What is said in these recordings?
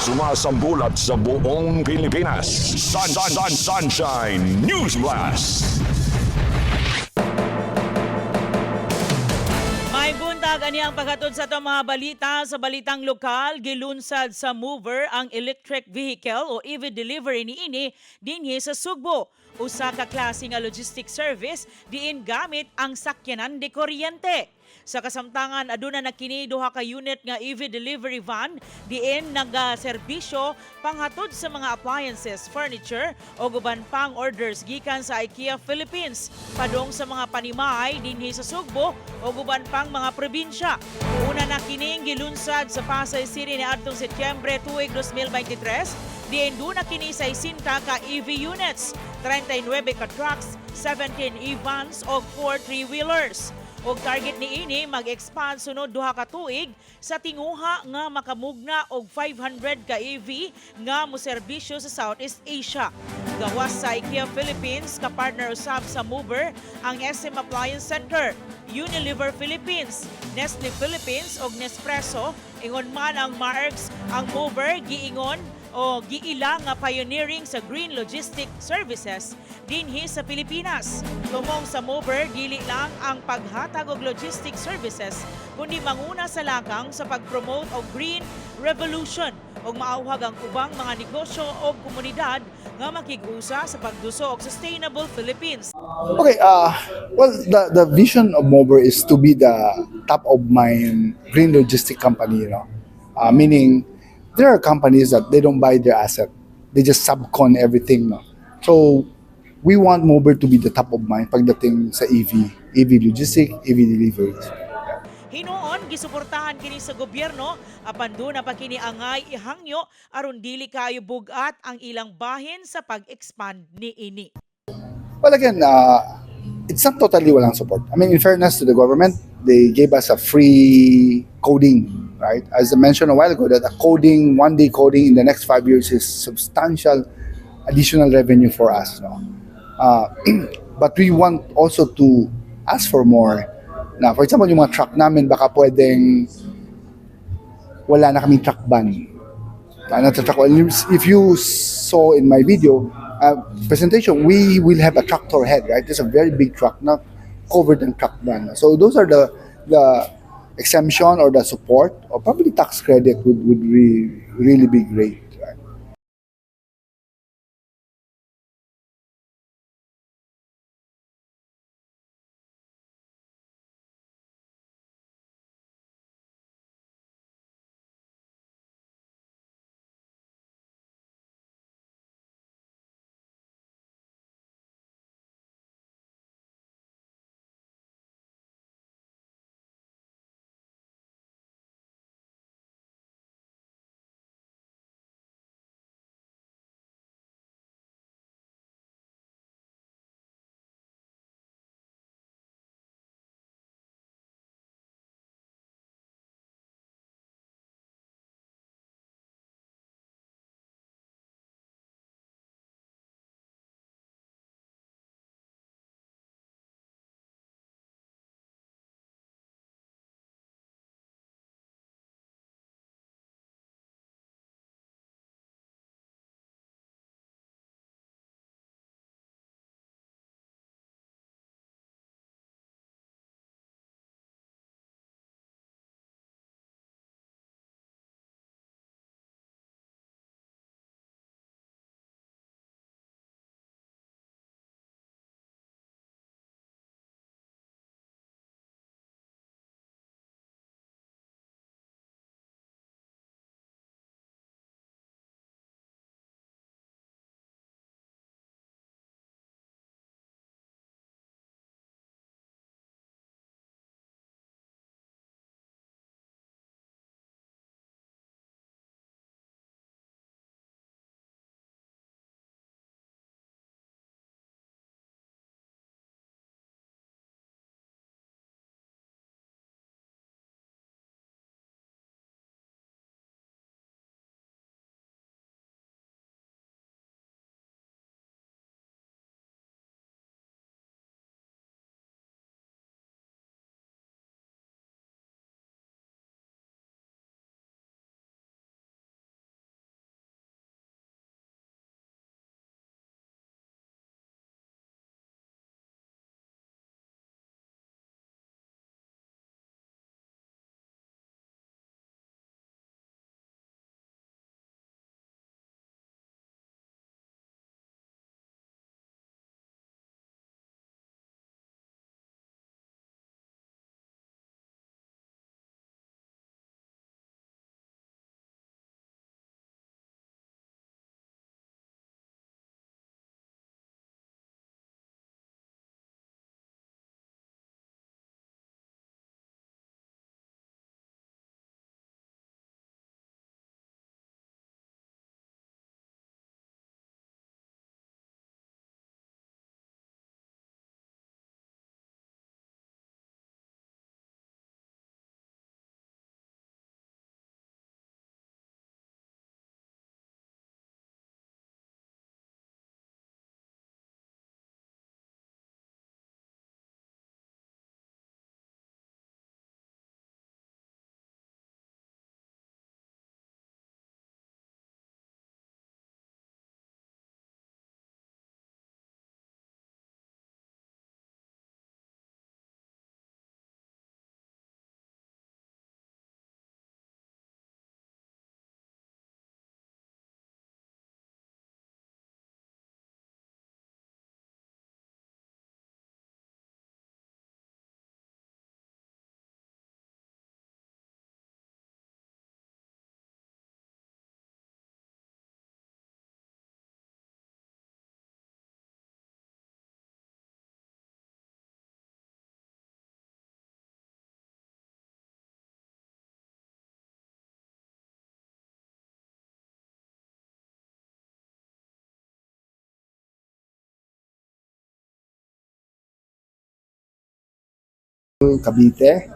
Sumasambulat sa buong Pilipinas. Sun, Sun, Sun, Sunshine News Blast. May buntag, ani ang paghatod sa atong mga balita sa balitang lokal. Gilunsad sa Mover ang electric vehicle o EV delivery niini dinhi sa Sugbo. Usa ka klase nga logistic service diin gamit ang sakyanan de kuryente. Sa kasamtangan, aduna na kini duha ka unit nga EV delivery van diin nagaserbisyo panghatod sa mga appliances, furniture o uban pang orders gikan sa IKEA Philippines padung sa mga panimay dinhi sa Sugbo o uban pang mga probinsya. Una na kining gilunsad sa Pasay City niadtong Setyembre tuig 2023, diin duna kini sa 60 ka EV units, 39 ka trucks, 17 e-vans o 4 three-wheelers. Og target niini mag-expand sunod 2 ka tuig sa tinguha nga makamugna og 500 ka EV nga moserbisyo sa Southeast Asia. Gawas sa IKEA Philippines, kapartner usab sa Mover ang SM Appliance Center, Unilever Philippines, Nestle Philippines ug Nespresso. Ingon man ang Marks, ang Mover giingon o giila nga pioneering sa green logistic services dinhi sa Pilipinas. Tumong sa Mover, dili lang ang paghatag og logistic services kundi manguna sa lakang sa pag-promote og green revolution ug maauhag ang ubang mga negosyo o komunidad nga makig-usa sa pagduso og sustainable Philippines. Okay, well, the vision of Mover is to be the top of mind green logistic company. Meaning, there are companies that they don't buy their asset. They just subcon everything, no? So, we want Mover to be the top of mind pagdating sa EV, EV logistic, EV deliveries. Hinuon gisuportahan kini sa gobyerno apan duna pa kini angay ihangyo aron dili kaayo bugat ang ilang bahin sa pag-expand niini. Well, again, it's not totally walang support. I mean, in fairness to the government, they gave us a free coding, right? As I mentioned a while ago, that a coding, 1 day coding in the next 5 years is substantial additional revenue for us. No? But we want also to ask for more. Now, for example, yung mga truck namin, baka pwedeng wala na kaming truck ban. Not a truck. If you saw in my video presentation, we will have a tractor head, right? It's a very big truck, not covered in truck ban. So those are the exemption or the support or probably tax credit would really be great. Right? Cavite.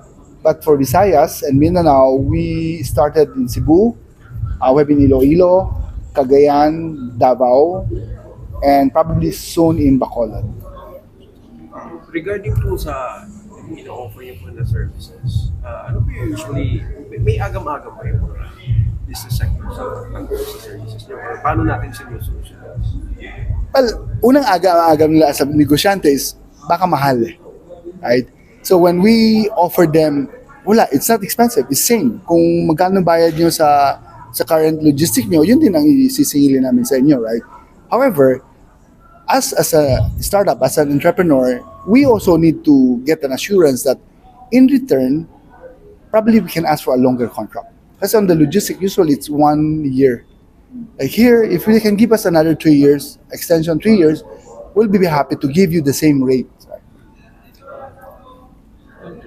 But for Visayas and Mindanao, we started in Cebu, we have in Iloilo, Cagayan, Davao, and probably soon in Bacolod. Regarding po sa ino-offer niyo po na services, ano po yung usually, may agam-agam ba yung mga business sector sa pagtanggap sa services niyo? Or paano natin sinusunod? Well, unang agam-agam nila sa negosyante is baka mahal eh. Right? So when we offer them, wala, it's not expensive. It's same. Kung magkano bayad nyo sa current logistic nyo, yun din ang isisingilin namin sa inyo, right? However, us as a startup, as an entrepreneur, we also need to get an assurance that in return, probably we can ask for a longer contract. Kasi on the logistic, usually it's one year. Like here, if you can give us another 3 years, extension 3 years, we'll be happy to give you the same rate. Thank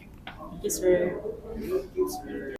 you. Thank you, sir. Thank you, sir.